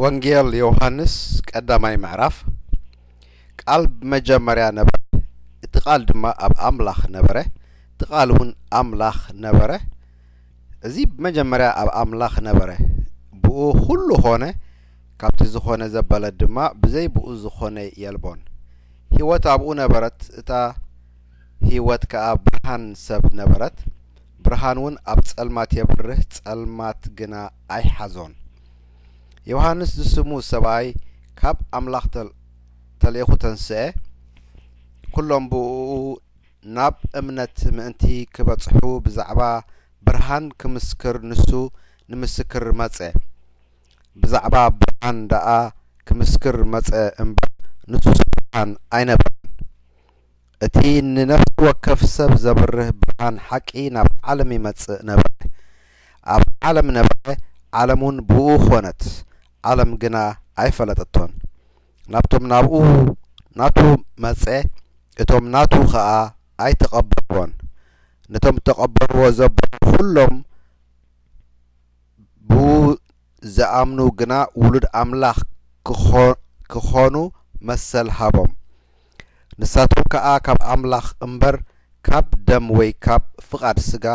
ወንጌል ዮሃንስ ቀዳማይ ምዕራፍ። ቃል ብመጀመርያ ነበረ፣ እቲ ቃል ድማ ኣብ ኣምላኽ ነበረ፣ እቲ ቃል እውን ኣምላኽ ነበረ። እዚ ብመጀመርያ ኣብ ኣምላኽ ነበረ። ብኡ ኹሉ ኾነ፣ ካብቲ ዝኾነ ዘበለ ድማ ብዘይ ብኡ ዝኾነ የልቦን። ህይወት ኣብኡ ነበረት፣ እታ ህይወት ከኣ ብርሃን ሰብ ነበረት። ብርሃን እውን ኣብ ጸልማት የብርህ፣ ጸልማት ግና ኣይሓዞን። ዮሃንስ ዝስሙ ሰብኣይ ካብ ኣምላኽ ተል-፣ ተልኢኹ ተንስኤ። ኩሎም ብእኡ ናብ እምነት ምእንቲ ክበጽሑ ብዛዕባ ብርሃን ክምስክር ንሱ ንምስክር መጸ። ብዛዕባ ብርሃን ደኣ ክምስክር መጸ እምበር፣ ንሱስ ብርሃን ኣይነበረን። እቲ ንነፍሲ ወከፍ ሰብ ዘብርህ ብርሃን ሓቂ ናብ ዓለም ይመጽእ ነበረ። ኣብ ዓለም ነበረ፣ ዓለም እውን ብኡ ኾነት፣ ዓለም ግና ኣይፈለጠቶን። ናብቶም ናብኡ ናቱ መጸ፣ እቶም ናቱ ኸኣ ኣይተቐበልዎን። ነቶም እተቐበልዎ ዘበሉ ኩሎም ብኡ ዝኣምኑ ግና ውሉድ ኣምላኽ ክኾ-፣ ክኾኑ መሰል ሃቦም። ንሳቶም ከኣ ካብ ኣምላኽ እምበር ካብ ደም ወይ ካብ ፍቓድ ስጋ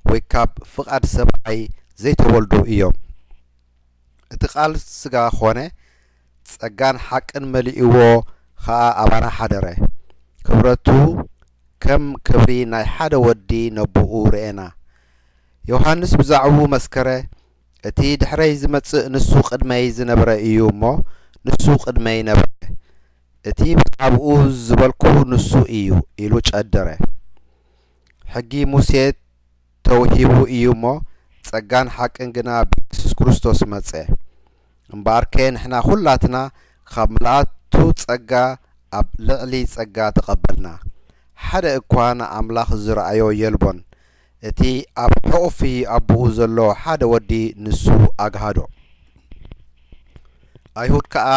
ወይ ካብ ፍቓድ ሰብኣይ ዘይተወልዱ እዮም። እቲ ቃል ስጋ ኾነ፣ ጸጋን ሓቅን መሊእዎ ኸኣ ኣባና ሓደረ። ክብረቱ ከም ክብሪ ናይ ሓደ ወዲ ነቦኡ ርኤና። ዮሃንስ ብዛዕባኡ መስከረ፣ እቲ ድሕረይ ዝመጽእ ንሱ ቅድመይ ዝነበረ እዩ እሞ፣ ንሱ ቅድመይ ነበረ። እቲ ብዛዕባኡ ዝበልኩ ንሱ እዩ፣ ኢሉ ጨደረ። ሕጊ ሙሴ ተውሂቡ እዩ እሞ፣ ጸጋን ሓቅን ግና ብየሱስ ክርስቶስ መጸ። እምበኣርከ ንሕና ኹላትና ካብ ምልኣቱ ጸጋ ኣብ ልዕሊ ጸጋ ተቐበልና። ሓደ እኳ ንኣምላኽ ዝረኣዮ የልቦን። እቲ ኣብ ሕቑፊ ኣቦኡ ዘሎ ሓደ ወዲ ንሱ ኣግሃዶ። ኣይሁድ ከኣ፣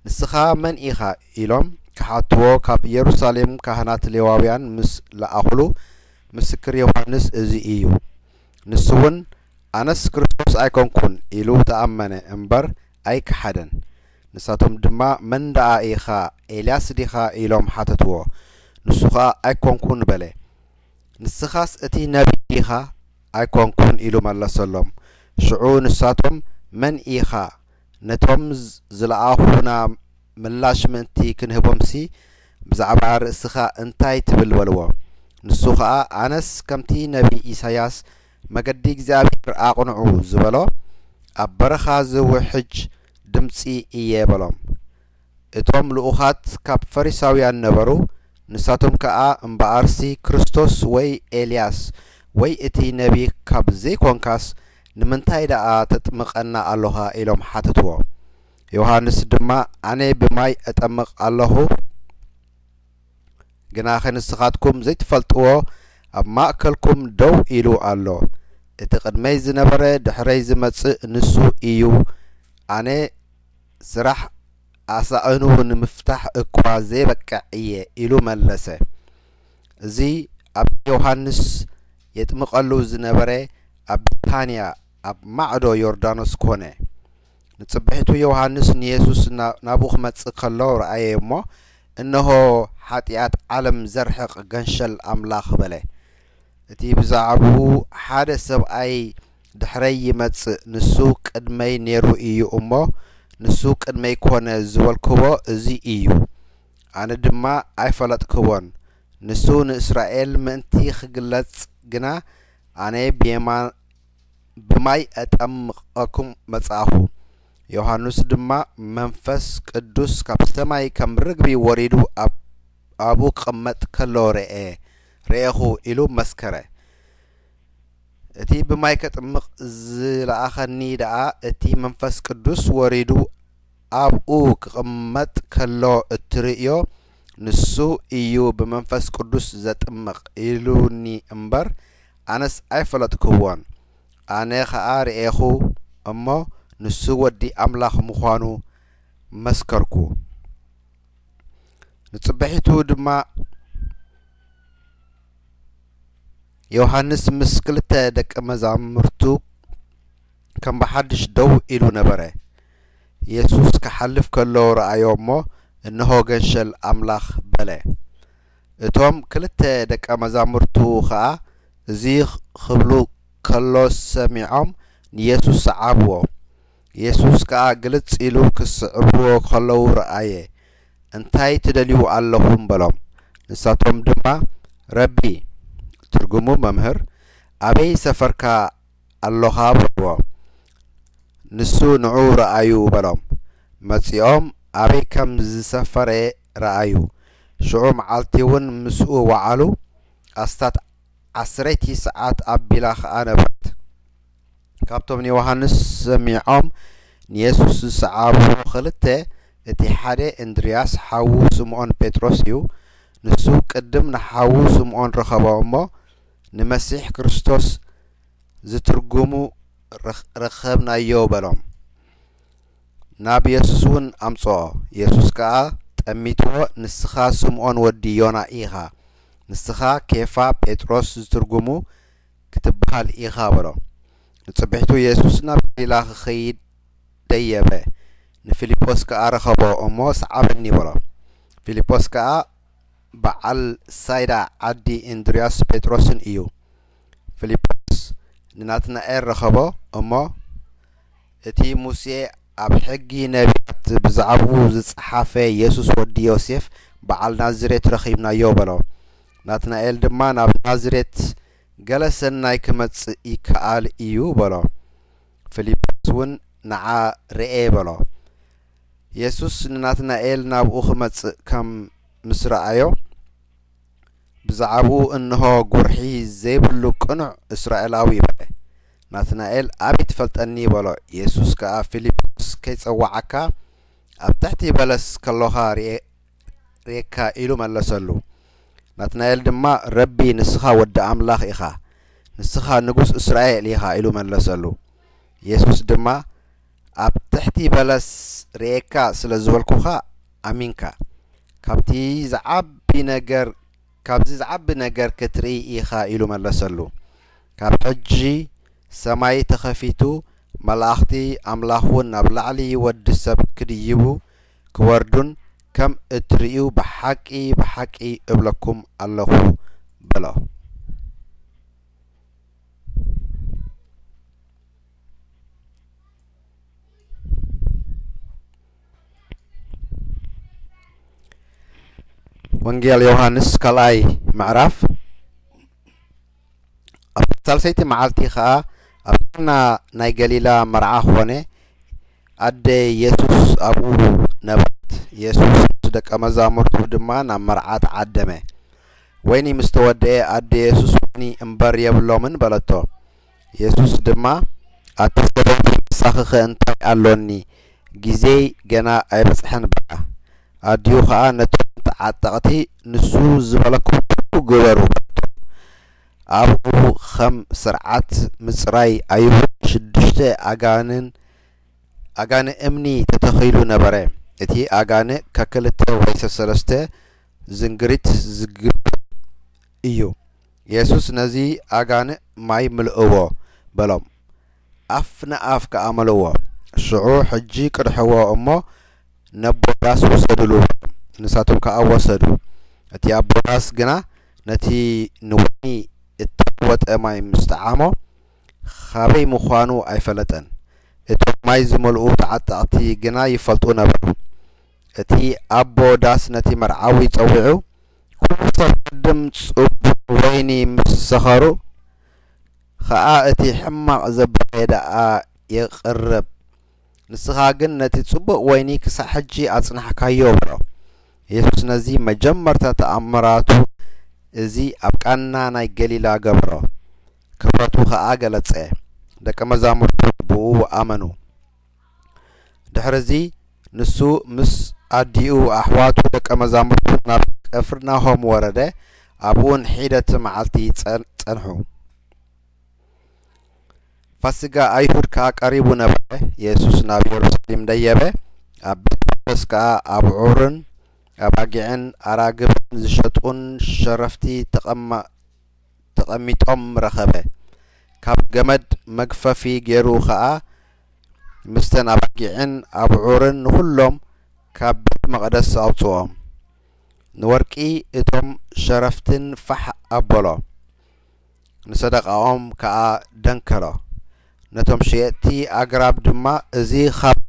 "ንስኻ መን ኢኻ?" ኢሎም ክሓትዎ ካብ የሩሳሌም ካህናት ሌዋውያን ምስ ለኣኹሉ፣ "ምስክር ዮሃንስ እዚ እዩ።" ንሱ እውን፣ "ኣነስ ክርስቶስ ኣይኮንኩን" ኢሉ ተኣመነ እምበር ኣይከሓደን። ንሳቶም ድማ፣ "መን ደኣ ኢኻ? ኤልያስ ዲኻ?" ኢሎም ሓተትዎ። ንሱ ኸኣ፣ "ኣይኮንኩን" በለ። "ንስኻስ እቲ ነቢይ ዲኻ?" "ኣይኮንኩን" ኢሉ መለሰሎም። ሽዑ ንሳቶም፣ "መን ኢኻ?" ነቶም ዝ-፣ ዝለኣኹና ምላሽ ምእንቲ ክንህቦምሲ፣ "ብዛዕባ ርእስኻ እንታይ ትብል?" በልዎ። ንሱ ኸኣ፣ "ኣነስ ከምቲ ነቢይ ኢሳያስ፣ 'መገዲ እግዚኣብሔር ኣቕንዑ' ዝበሎ፣ ኣብ በረኻ ዝውሕጅ ድምጺ እየ" በሎም። እቶም ልኡኻት ካብ ፈሪሳውያን ነበሩ። ንሳቶም ከኣ፣ "እምበኣርሲ ክርስቶስ ወይ ኤልያስ ወይ እቲ ነቢ ካብ ዘይኮንካስ፣ ንምንታይ ደኣ ተጥምቐና ኣሎኻ?" ኢሎም ሓተትዎ። ዮሃንስ ድማ፣ "ኣነ ብማይ እጠምቕ ኣለኹ፣ ግናኸ ንስኻትኩም ዘይትፈልጥዎ ኣብ ማእከልኩም ደው ኢሉ ኣሎ። እቲ ቅድመይ ዝነበረ ድሕረይ ዝመጽእ ንሱ እዩ። ኣነ ስራሕ ኣሳእኑ ንምፍታሕ እኳ ዘይበቅዕ እየ" ኢሉ መለሰ። እዚ ኣብ ዮሃንስ የጥምቐሉ ዝነበረ ኣብ ቢታንያ ኣብ ማዕዶ ዮርዳኖስ ኮነ። ንጽብሒቱ ዮሃንስ ንየሱስ ና-፣ ናብኡ ክመጽእ ከሎ ረኣየ እሞ፣ "እንሆ፣ ሓጢኣት ዓለም ዘርሕቕ ገንሸል ኣምላኽ" በለ። እቲ ብዛዕባኡ፣ "ሓደ ሰብኣይ ድሕረይ ይመጽእ፣ ንሱ ቅድመይ ኔሩ እዩ እሞ፣ ንሱ ቅድመይ ኮነ" ዝበልክዎ እዚ እዩ። ኣነ ድማ ኣይፈለጥክዎን። ንሱ ንእስራኤል ምእንቲ ክግለጽ ግና፣ ኣነ ብየማ-፣ ብማይ ኣጠምቐኩም መጻእኹ። ዮሃንስ ድማ፣ "መንፈስ ቅዱስ ካብ ሰማይ ከም ርግቢ ወሪዱ ኣብ ኣብኡ ክቕመጥ ከሎ ርኤ፣ ርኤኹ" ኢሉ መስከረ። "እቲ ብማይ ከጥምቕ ዝለኣኸኒ ደኣ፣ እቲ መንፈስ ቅዱስ ወሪዱ ኣብኡ ክቕመጥ ከሎ እትርእዮ፣ ንሱ እዩ ብመንፈስ ቅዱስ ዘጥምቕ" ኢሉኒ እምበር፣ ኣነስ ኣይፈለጥክዎን። ኣነ ኸኣ ርኤኹ እሞ፣ ንሱ ወዲ ኣምላኽ ምዃኑ መስከርኩ። ንጽባሒቱ ድማ ዮሃንስ ምስ ክልተ ደቀ መዛሙርቱ ከም ብሓድሽ ደው ኢሉ ነበረ። የሱስ ክሓልፍ ከሎ ረኣዮ እሞ፣ እንሆ ገንሸል ኣምላኽ በለ። እቶም ክልተ ደቀ መዛሙርቱ ኸኣ እዚ ክብሉ ከሎ ሰሚዖም ንየሱስ ሰዓብዎ። የሱስ ከኣ ግልጽ ኢሉ ክስዕብዎ ከለዉ ረኣየ። እንታይ ትደልዩ ኣለኹም በሎም። ንሳቶም ድማ ረቢ፣ ትርጉሙ መምህር፣ ኣበይ ሰፈርካ ኣሎኻ በልዎ። ንሱ ንዑ ረኣዩ በሎም። መጺኦም ኣበይ ከም ዝሰፈረ ረኣዩ። ሽዑ መዓልቲ እውን ምስኡ ወዓሉ። ኣስታት ዓስረይቲ ሰዓት ኣቢላ ኸኣ ነበረት። ካብቶም ንዮሃንስ ሰሚዖም ንየሱስ ዝሰዓብዎ ኽልተ፣ እቲ ሓደ እንድርያስ ሓዉ ስምዖን ጴጥሮስ እዩ። ንሱ ቅድም ንሓዉ ስምዖን ረኸቦ እሞ፣ ንመሲሕ ክርስቶስ ዝትርጉሙ ረኽ-፣ ረኸብናዮ በሎም። ናብ የሱስ እውን ኣምጽኦ። የሱስ ከኣ ጠሚትዎ፣ ንስኻ ስምዖን ወዲ ዮና ኢኻ። ንስኻ ኬፋ፣ ጴጥሮስ ዝትርጉሙ ክትበሃል ኢኻ በሎ። ንጽብሕቱ የሱስ ናብ ገሊላ ክኸይድ ደየበ። ንፊልጶስ ከኣ ረኸቦ እሞ፣ ሰዓበኒ በሎ። ፊልጶስ ከኣ በዓል ሳይዳ ዓዲ እንድርያስ ጴጥሮስን እዩ። ፊልጶስ ንናትናኤል ረኸቦ እሞ፣ እቲ ሙሴ ኣብ ሕጊ ነቢያት ብዛዕባኡ ዝጸሓፈ የሱስ ወዲ ዮሴፍ በዓል ናዝሬት ረኺብናዮ በሎ። ናትናኤል ድማ፣ ናብ ናዝሬት ገለ ሰናይ ክመጽእ ይከኣል እዩ በሎ። ፊልጶስ እውን፣ ንዓ ርኤ በሎ። የሱስ ንናትናኤል ናብኡ ክመጽእ ከም ምስ ረኣዮ፣ ብዛዕባኡ፣ እንሆ፣ ጉርሒ ዘይብሉ ቅኑዕ እስራኤላዊ በለ። ናትናኤል፣ ኣበይ ትፈልጠኒ በሎ። የሱስ ከኣ፣ ፊልጶስ ከይጸውዓካ ኣብ ትሕቲ በለስ ከሎኻ ርኤ-፣ ርኤካ ኢሉ መለሰሉ። ናትናኤል ድማ፣ ረቢ፣ ንስኻ ወዲ ኣምላኽ ኢኻ፣ ንስኻ ንጉስ እስራኤል ኢኻ ኢሉ መለሰሉ። የሱስ ድማ፣ ኣብ ትሕቲ በለስ ርኤካ ስለ ዝበልኩኻ ኣሚንካ። ካብቲ ዝዓቢ ነገር፣ ካብዚ ዝዓቢ ነገር ክትርኢ ኢኻ ኢሉ መለሰሉ። ካብ ሕጂ ሰማይ ተኸፊቱ፣ መላእኽቲ ኣምላኽ እውን ናብ ላዕሊ ወዲ ሰብ ክድይቡ ክወርዱን ከም እትርእዩ ብሓቂ፣ ብሓቂ እብለኩም ኣለኹ በሎ። ወንጌል ዮሃንስ ካልኣይ ምዕራፍ። ኣብ ሳልሰይቲ መዓልቲ ኸኣ ኣብ ቃና ናይ ገሊላ መርዓ ኾነ። ኣደ የሱስ ኣብኡ ነበረት። የሱስ ምስ ደቀ መዛሙርቱ ድማ ናብ መርዓ ተዓደመ። ወይኒ ምስ ተወደኤ፣ ኣደ የሱስ፣ ወይኒ እምበር የብሎምን በለቶ። የሱስ ድማ፣ ኣቲ ሰበይቲ፣ ምሳኺኸ እንታይ ኣሎኒ? ግዜይ ገና ኣይበጽሐን በላ። ኣዲኡ ኸኣ ነቶም ተዓጠቕቲ፣ ንሱ ዝበለኩም ኩሉ ግበሩ በለቶም። ኣብኡ ኸም ስርዓት ምጽራይ ኣይሁድ ሽዱሽተ ኣጋንን ኣጋን እምኒ ተተኺሉ ነበረ። እቲ ኣጋን ከክልተ ወይ ሰሰለስተ ዝንግሪት ዝግብእ እዩ። የሱስ ነዚ ኣጋን ማይ ምልእዎ በሎም። ኣፍ ንኣፍ ከኣ መልእዎ። ሽዑ ሕጂ ቅድሕዎ እሞ ነቦ ዳስ ውሰዱሉ በሎም። ንሳቶም ከኣ ወሰዱ። እቲ ኣቦ ዳስ ግና ነቲ ንወይኒ እተለወጠ ማይ ምስ ጠዓሞ፣ ኻበይ ምዃኑ ኣይፈለጠን። እቶም ማይ ዝመልኡ ተዓጠቕቲ ግና ይፈልጡ ነበሩ። እቲ ኣቦ ዳስ ነቲ መርዓዊ ጸዊዑ፣ ኩሉ ሰብ ቅድም ጽቡቕ ወይኒ ምስ ሰኸሩ ኸኣ እቲ ሕማቕ ዘበለ ደኣ የቕርብ። ንስኻ ግን ነቲ ጽቡቕ ወይኒ ክሳዕ ሕጂ ኣጽናሕካዮ በሎ። የሱስ ነዚ መጀመርታ ተኣምራቱ እዚ ኣብ ቃና ናይ ገሊላ ገበሮ። ክብረቱ ኸኣ ገለጸ። ደቀ መዛሙርቱ ብኡ ኣመኑ። ድሕርዚ ንሱ ምስ ኣዲኡ፣ ኣሕዋቱ፣ ደቀ መዛሙርቱ ናብ ቅፍርናሆም ወረደ። ኣብኡን ሒደት መዓልቲ ጸን-፣ ጸንሑ። ፋሲጋ ኣይሁድ ከኣ ቀሪቡ ነበረ። የሱስ ናብ የሩሳሌም ደየበ። ኣብ ቤት መቕደስ ከኣ ኣብዑርን ኣባጊዕን ኣራግብን ዝሸጡን ሸረፍቲ ተቐማ-፣ ተቐሚጦም ረኸበ። ካብ ገመድ መግፈፊ ገይሩ ኸኣ ምስተን ኣባጊዕን ኣብዑርን ንኹሎም ካብ ቤት መቕደስ ኣውጽኦም። ንወርቂ እቶም ሸረፍትን ፋሕ ኣበሎ፣ ንሰደቓኦም ከኣ ደንከሎ። ነቶም ሸየጥቲ ኣግራብ ድማ፣ "እዚ ኻብ-፣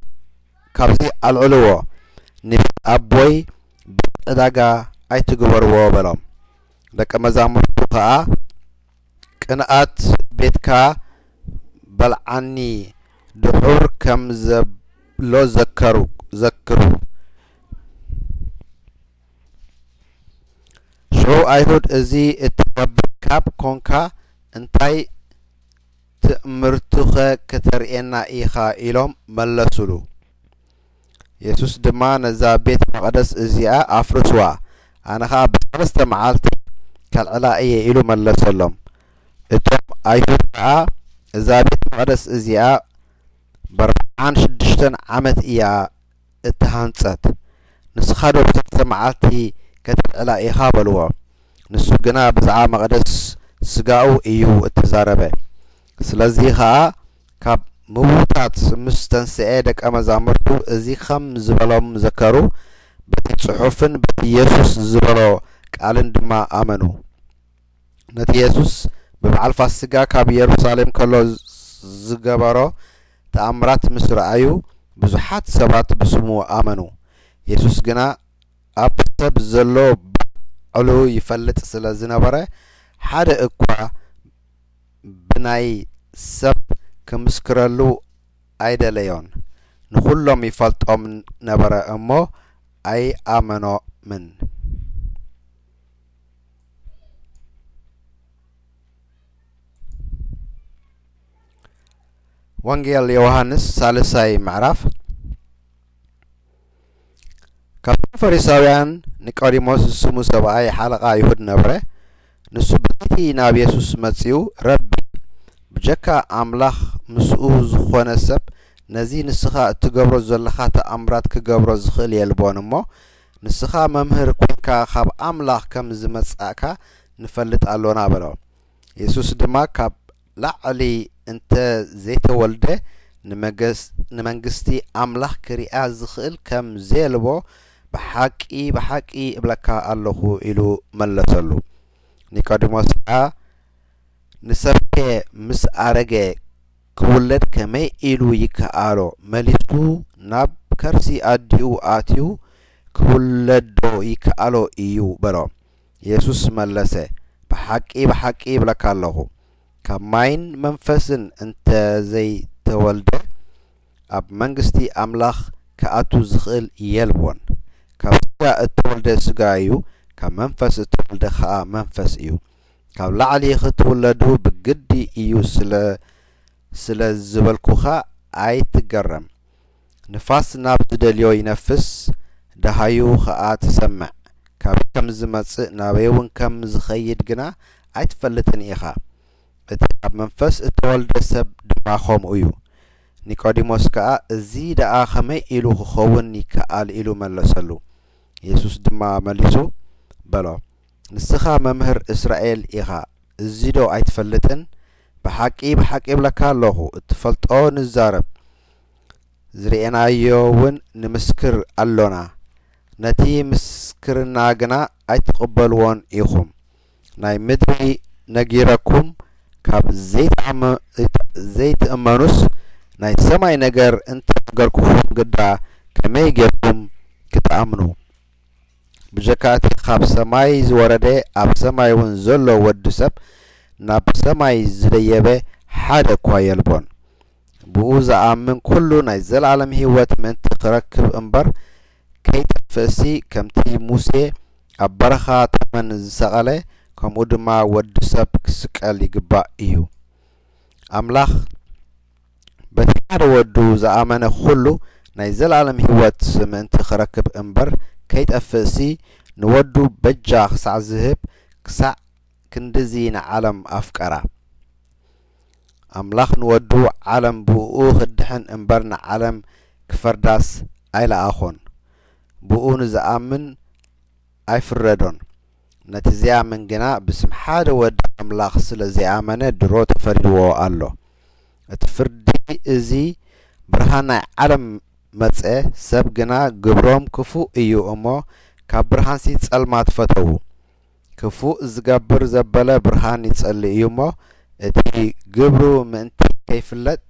ካብዚ ኣልዕልዎ፣ ንቤት ኣቦይ ቤት ዕዳጋ ኣይትግበርዎ" በሎም። ደቀ መዛሙርቱ ኸኣ፣ "ቅንኣት ቤትካ በልዓኒ፣ ድሑር ከም ዘብሎ ዘከሩ-፣ ዘክሩ። ሽዑ ኣይሁድ፣ እዚ እትገብር ካብ ኮንካ፣ እንታይ ትእምርቱኸ ከተርእየና ኢኻ?" ኢሎም መለሱሉ። የሱስ ድማ፣ "ነዛ ቤት መቕደስ እዚኣ ኣፍርስዋ፣ ኣነ ኸኣ ብሰለስተ መዓልቲ ከልዕላ እየ" ኢሉ መለሰሎም። እቶም ኣይሁድ ከኣ፣ "እዛ ቤት መቕደስ እዚኣ ብኣርብዓን ሽዱሽተን ዓመት እያ እተሃንጸት፣ ንስኻ ዶ ብሰለስተ መዓልቲ ከተልዕላ ኢኻ?" በልዎ። ንሱ ግና ብዛዕባ መቕደስ ስጋኡ እዩ እተዛረበ። ስለዚ ኸኣ ካብ ምዉታት ምስ ተንስኤ፣ ደቀ መዛሙርቱ እዚ ኸም ዝበሎም ዘከሩ፣ በቲ ጽሑፍን በቲ የሱስ ዝበሎ ቃልን ድማ ኣመኑ። ነቲ የሱስ ብበዓል ፋሲጋ ካብ የሩሳሌም ከሎ ዝገበሮ ተኣምራት ምስ ረኣዩ፣ ብዙሓት ሰባት ብስሙ ኣመኑ። የሱስ ግና ኣብ ሰብ ዘሎ ባዕሉ ይፈልጥ ስለ ዝነበረ፣ ሓደ እኳ ብናይ ሰብ ክምስክረሉ ኣይደለዮን። ንኹሎም ይፈልጦም ነበረ እሞ ኣይኣመኖምን። ወንጌል ዮሃንስ ሳልሳይ ምዕራፍ። ካብቶም ፈሪሳውያን ኒቆዲሞስ ዝስሙ ሰብኣይ ሓለቓ ኣይሁድ ነበረ። ንሱ ብለይቲ ናብ የሱስ መጺኡ፣ "ረቢ፣ ብጀካ ኣምላኽ ምስኡ ዝኾነ ሰብ ነዚ ንስኻ እትገብሮ ዘለኻ ተኣምራት ክገብሮ ዝኽእል የልቦን እሞ፣ ንስኻ መምህር ኳንካ ካብ ኣምላኽ ከም ዝመጻእካ ንፈልጥ ኣሎና" በሎ። የሱስ ድማ፣ "ካብ ላዕሊ እንተ ዘይተወልደ ንመገስ-፣ ንመንግስቲ ኣምላኽ ክሪኣ ዝኽእል ከም ዘየልቦ ብሓቂ፣ ብሓቂ እብለካ ኣለኹ" ኢሉ መለሰሉ። ኒቆዲሞስ ከኣ፣ "ንሰብከ ምስ ኣረገ ክውለድ ከመይ ኢሉ ይከኣሎ? መሊሱ ናብ ከርሲ ኣዲኡ ኣትዩ ክውለድ ዶ ይከኣሎ እዩ?" በሎ። የሱስ መለሰ፣ "ብሓቂ፣ ብሓቂ እብለካ ኣለኹ፣ ካብ ማይን መንፈስን እንተ ዘይተወልደ፣ ኣብ መንግስቲ ኣምላኽ ክኣቱ ዝኽእል የልቦን። ካብ ስጋ እተወልደ ስጋ እዩ፣ ካብ መንፈስ እተወልደ ኸኣ መንፈስ እዩ። ካብ ላዕሊ ኽትውለዱ ብግዲ እዩ ስለ፣ ስለ ዝበልኩኻ ኣይትገረም። ንፋስ ናብ ዝደልዮ ይነፍስ፣ ደሃዩ ኸኣ ትሰምዕ። ካበይ ከም ዝመጽእ፣ ናበይ እውን ከም ዝኸይድ ግና ኣይትፈልጥን ኢኻ። እቲ ካብ መንፈስ እተወልደ ሰብ ድማ ኸምኡ እዩ።" ኒቆዲሞስ ከኣ፣ "እዚ ደኣ ኸመይ ኢሉ ኽኸውን ይከኣል?" ኢሉ መለሰሉ። የሱስ ድማ መሊሱ በሎ፣ "ንስኻ መምህር እስራኤል ኢኻ፣ እዚዶ ኣይትፈልጥን? ብሓቂ፣ ብሓቂ እብለካ ኣለኹ፣ እትፈልጦ ንዛረብ፣ ዝርኤናዮ እውን ንምስክር ኣሎና፣ ነቲ ምስክርና ግና ኣይትቕበልዎን ኢኹም። ናይ ምድሪ ነጊረኩም ካብ ዘይትኣመ-፣ ዘይትእመኑስ፣ ናይ ሰማይ ነገር እንተነገርኩኹም ግዳ ከመይ ጌርኩም ክትኣምኑ? ብጀካ እቲ ካብ ሰማይ ዝወረደ፣ ኣብ ሰማይ እውን ዘሎ ወዲ ሰብ ናብ ሰማይ ዝደየበ ሓደ እኳ የልቦን። ብኡ ዝኣምን ኩሉ ናይ ዘለኣለም ህይወት ምእንቲ ክረክብ እምበር ከይጠፍእሲ፣ ከምቲ ሙሴ ኣብ በረኻ ተመን ዝሰቐለ፣ ከምኡ ድማ ወዲ ሰብ ክስቀል ይግባእ እዩ። ኣምላኽ በቲ ሓደ ወዱ ዝኣመነ ኩሉ ናይ ዘለኣለም ህይወት ምእንቲ ክረክብ እምበር ከይጠፍእሲ፣ ንወዱ በጃ ክሳዕ ዝህብ፣ ክሳዕ ክንድዚ ንዓለም ኣፍቀራ። ኣምላኽ ንወዱ ዓለም ብእኡ ክድሕን እምበር ንዓለም ክፈርዳስ ኣይለኣኾን። ብኡ ንዝኣምን ኣይፍረዶን። ነቲ ዘይኣምን ግና ብስም ሓደ ወዲ ኣምላኽ ስለ ዘይኣመነ ድሮ ተፈሪድዎ ኣሎ። እቲ ፍርዲ እዚ ብርሃን ናይ ዓለም መጸ፣ ሰብ ግና ግብሮም ክፉእ እዩ እሞ፣ ካብ ብርሃንሲ ጸልማት ፈተዉ። ክፉእ ዝገብር ዘበለ ብርሃን ይጸሊ እዩ እሞ፣ እቲ ግብሩ ምእንቲ ከይፍለጥ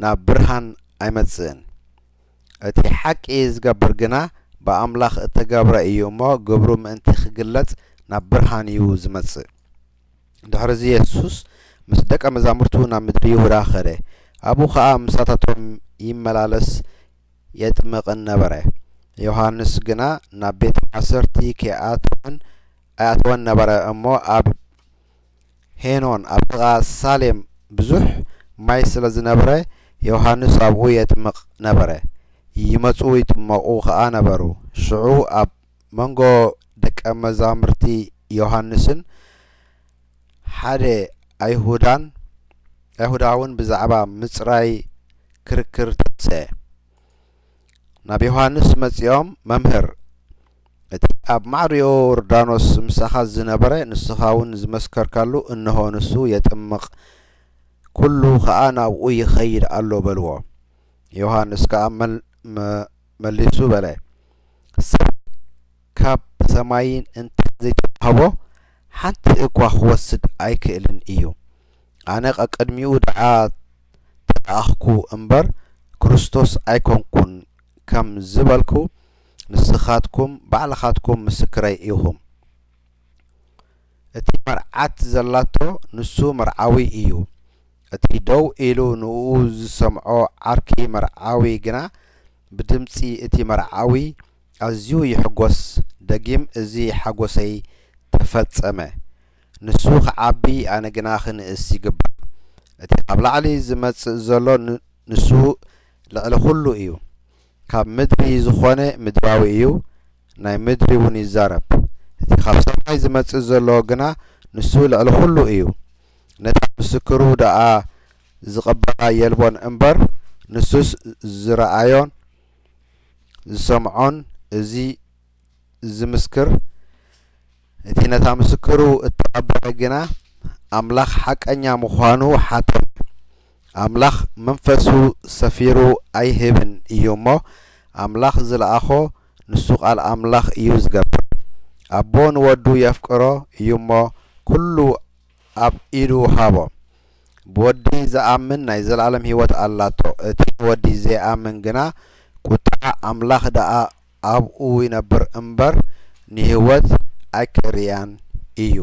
ናብ ብርሃን ኣይመጽእን። እቲ ሓቂ ዝገብር ግና ብኣምላኽ እተገብረ እዩ እሞ፣ ግብሩ ምእንቲ ክግለጽ ናብ ብርሃን እዩ ዝመጽእ። ድሕርዚ የሱስ ምስ ደቀ መዛሙርቱ ናብ ምድሪ ይሁዳ ኸደ። ኣብኡ ኸኣ ምሳታቶም ይመላለስ የጥምቕን ነበረ። ዮሃንስ ግና ናብ ቤት ማእሰርቲ ከይኣተወን ኣይኣተወን ነበረ እሞ፣ ኣብ ሄኖን ኣብ ጥቓ ሳሌም ብዙሕ ማይ ስለ ዝነበረ፣ ዮሃንስ ኣብኡ የጥምቕ ነበረ። ይመጹ ይጥመቑ ኸኣ ነበሩ። ሽዑ ኣብ መንጎ ደቀ መዛሙርቲ ዮሃንስን ሓደ ኣይሁዳን፣ ኣይሁዳውን ብዛዕባ ምጽራይ ክርክር ተንስአ። ናብ ዮሃንስ መጺኦም፣ መምህር፣ እቲ ኣብ ማዕሪኡ ዮርዳኖስ ምሳኻ ዝነበረ፣ ንስኻ እውን ዝመስከርካሉ፣ እንሆ ንሱ የጥምቕ፣ ኩሉ ኸኣ ናብኡ ይኸይድ ኣሎ በልዎ። ዮሃንስ ከኣ መል-፣ መ-፣ መሊሱ በለ፣ ሰብ ካብ ሰማይ እንተ ዘይተዋህቦ ሓንቲ እኳ ክወስድ ኣይክእልን እዩ። ኣነ ቀቅድሚኡ ደኣ ተለኣኽኩ እምበር ክርስቶስ ኣይኮንኩን ከም ዝበልኩ ንስኻትኩም ባዕልኻትኩም ምስክረይ ኢኹም። እቲ መርዓት ዘላቶ ንሱ መርዓዊ እዩ። እቲ ደው ኢሉ ንእኡ ዝሰምዖ ዓርኪ መርዓዊ ግና ብድምጺ እቲ መርዓዊ ኣዝዩ ይሕጎስ፣ ደጊም እዚ ሓጎሰይ ተፈጸመ። ንሱ ክዓቢ ኣነ ግና ክንእስ ይግባእ። እቲ ካብ ላዕሊ ዝመጽእ ዘሎ ን-፣ ንሱ ልዕሊ ኩሉ እዩ። ካብ ምድሪ ዝኾነ ምድራዊ እዩ፣ ናይ ምድሪ እውን ይዛረብ። እቲ ካብ ሰማይ ዝመጽእ ዘሎ ግና ንሱ ልዕሊ ኩሉ እዩ። ነታ ምስክሩ ደኣ ዝቐበላ የልቦን እምበር፣ ንሱስ ዝረኣዮን ዝሰምዖን እዚ ዝምስክር፣ እቲ ነታ ምስክሩ እተቐበለ ግና ኣምላኽ ሓቀኛ ምዃኑ ሓተተ። ኣምላኽ መንፈሱ ሰፊሩ ኣይህብን እዩ እሞ፣ ኣምላኽ ዝለኣኾ ንሱ ቃል ኣምላኽ እዩ ዝገብር። ኣቦ ንወዱ የፍቅሮ እዩ እሞ፣ ኩሉ ኣብ ኢዱ ሃቦ። ብወዲ ዝኣምን ናይ ዘለኣለም ህይወት ኣላቶ። እቲ ብወዲ ዘይኣምን ግና ቁጥዓ ኣምላኽ ደኣ ኣብኡ ይነብር እምበር፣ ንህይወት ኣይክርእያን እዩ።